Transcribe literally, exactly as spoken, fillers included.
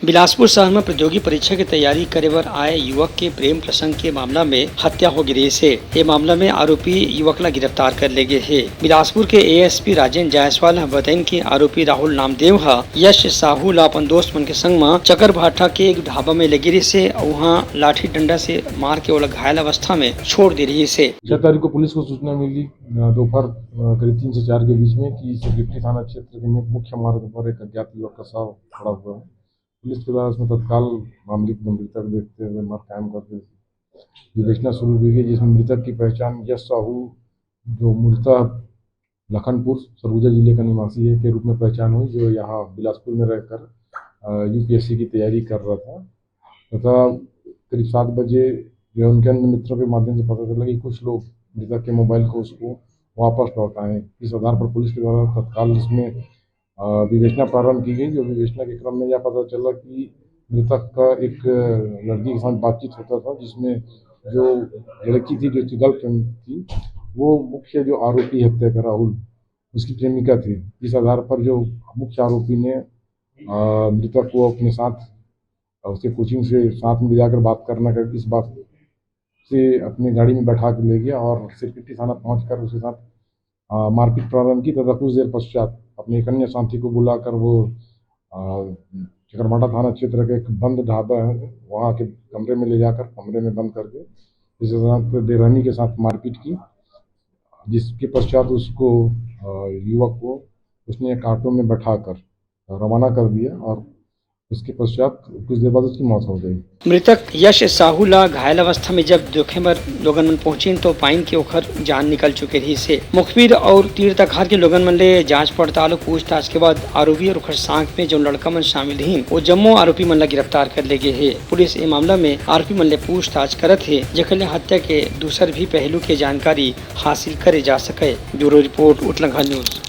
बिलासपुर शहर में प्रतियोगी परीक्षा के तैयारी करे बर आए युवक के प्रेम प्रसंग के मामला में हत्या हो गे रिहिस हे। ये मामला में आरोपी युवक ला गिरफ्तार कर ले गे हे। बिलासपुर के एएसपी राजेंद्र जायसवाल ह बताइन कि आरोपी राहुल नामदेव ह यश साहू ला अपन दोस्त मन के संग म चकरभाटा के एक ढाबा में ले गे रिहिस हे। उहां लाठी डंडा से मार के ओला घायल अवस्था में छोड़ दे रिहिस हे। छह तारीख को पुलिस को सूचना मिली, अ, दोपहर, अ, करीब तीन से चार के बीच में कि सिरगिट्टी थाना क्षेत्र के मु-, मुख्य मार्ग पर एक अज्ञात युवक का शव पड़ा हुआ है। पुलिस के द्वारा इसमें तत्काल मामले की गंभीरता को देखते हुए मर कायम करके विवेचना शुरू की गई, जिसमें मृतक की पहचान यश साहू, जो मूलतः लखनपुर सरगुजा जिले का निवासी है, के रूप में पहचान हुई, जो यहाँ बिलासपुर में रहकर, अ, यूपीएससी की तैयारी कर रहा था तथा करीब सात बजे जो है उनके अन्य मित्रों के माध्यम से पता चला कि कुछ लोग मृतक के मोबाइल को उसको वापस लौटाए। इस आधार पर पुलिस के द्वारा तत्काल इसमें, अ, विवेचना प्रारंभ की गई। जो विवेचना के क्रम में यह पता चला कि मृतक का एक लड़की के साथ बातचीत होता था, जिसमें जो लड़की थी, जो उसकी गर्लफ्रेंड थी, वो मुख्य जो आरोपी हत्या का राहुल, उसकी प्रेमिका थी। इस आधार पर जो मुख्य आरोपी ने, अ, मृतक को अपने साथ, अ, उसके कोचिंग से साथ में ले जाकर बात करना कर, इस बात से अपनी गाड़ी में बैठा के ले गया और सिरपिट्टी थाना पहुंचकर उसके साथ, अ, मारपीट प्रारंभ की तथा कुछ देर पश्चात अपने एक अन्य साथी को बुलाकर वो, अ, चकरभाटा थाना क्षेत्र के एक बंद ढाबा है, वहाँ के कमरे में ले जाकर कमरे में बंद करके उसके साथ बेरहमी के साथ मारपीट की, जिसके पश्चात उसको, अ, युवक को उसने एक ऑटो में बैठाकर रवाना कर दिया और उसके पश्चात कुछ देर बाद उसकी मौत हो गई। मृतक यश साहू ला घायल अवस्था में जब देखे बर लोगन मन पहुंचिन तो पाइन के ओखर जान निकल चुके रहिस हे। मुखबिर और तीर्थघाट के लोगन मन ले जांच पड़ताल और पूछताछ के बाद आरोपी और ओखर साथ में जो लड़का मन शामिल रहिन, वो जम्मो आरोपी मन ला गिरफ्तार कर ले गे हे। पुलिस ए मामला में आरोपी मन ले पूछताछ करत हे, जेकर ले हत्या के दूसर भी पहलू के जानकारी हासिल करे जा सके। Bureau report, Utlangha news.